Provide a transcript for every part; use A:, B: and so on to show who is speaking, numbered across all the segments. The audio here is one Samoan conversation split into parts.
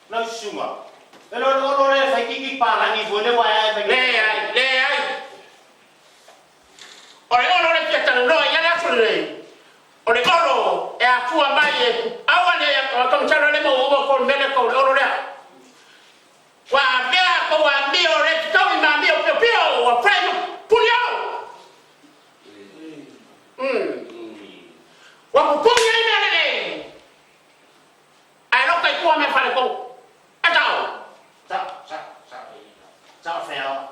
A: Lau susuga, e le o le olo lea e fai kiki palagi foi lea ua ae ae mai nei.
B: Leai, leai. O le olo lea e fia talanoa i ai le aso lenei, o le olo e afua mai e aua ne i a masalo lea maua uma outou i le mea lea tau o le olo lea. Ua avea tou amio le fetaui ma amio piopio ua fai ma puni olo. Ua pupuni ai mea lelei. Ae loka i tua mea faletonu. E sao?
A: Sao, sao, sao. Sao fea.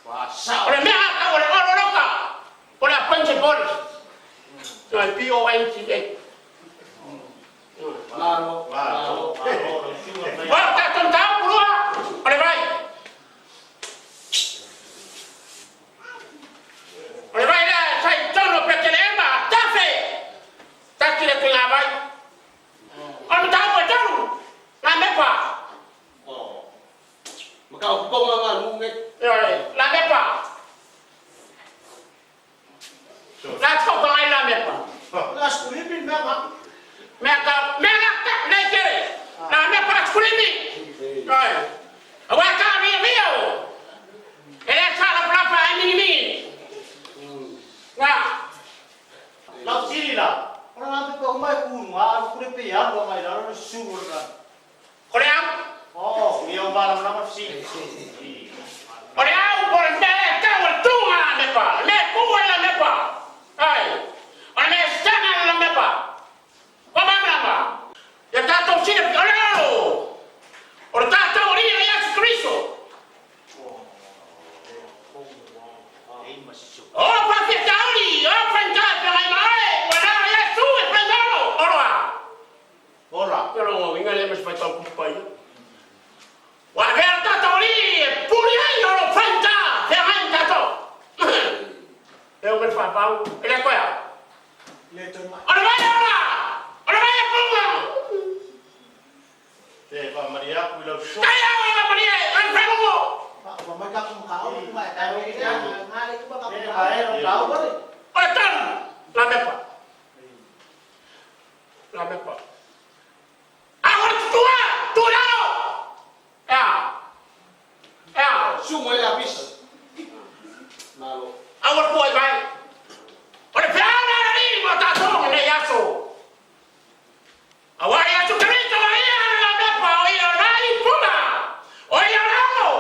A: Ua sao.
B: O le mea a tau o le olo loka, o le appointed body. Ioe, P-O-N-T-A.
C: Malo, malo,
A: malo.
B: O le tatou mataupu lua, o le vai. O le vai lea sa i totonu o Petelehema, tafe, tasi le tuiga vai. O le mataupu e tolu, la mepa.
C: Ma ka o konga nga lu nge.
B: Ioe, la mepa. La tau ka ngai la mepa.
A: La skulimi mea nga.
B: Mea ka, mea nga ka, nei kere. La mepa la skulimi. Ioe. Aua ka via via o. E le sa la palapa ai mingi mingi. Nga.
A: Lau sili la. Ora nga pepa uma e ku nga alu kure pe alu ngai la lo su ora.
B: O le au.
A: Oh, ia o mala nama si.
B: O le au po o le mea e tau o le tuga la mepa, le mea e ku ai la mepa. Ai. O le mea e saga ai la mepa. Ua malamalama? Ia tatou silafia, o le alo o le tatou Alii o Iesu Keriso. O faafitauli, o faigata e feagai ma oe, ua na o Iesu e fai olo, olo a.
A: Ola.
B: Te lona uiga lea ma se faitau Tusi Paia. Ua avea le tatou Alii e puli ai o lo faigata feagai ma tatou. E o mai le faapau, e le toe a.
A: Le toe mai.
B: O le vai ola! O le vai e pulunga!
A: Te whakamarie aku i lau soa.
B: Kai au e whakamarie, e whanongo! O le tolu, la mepa. La mepa. A o le tutua, tu i lalo! E a? E a?
C: Su mai le apis. Malo.
B: Aua le tua i vai. O le feau lea a le Alii mo tatou i lenei aso. Aua Iesu Keriso o ia le Lamepa, o ia o le Puna, o ia o le Olo.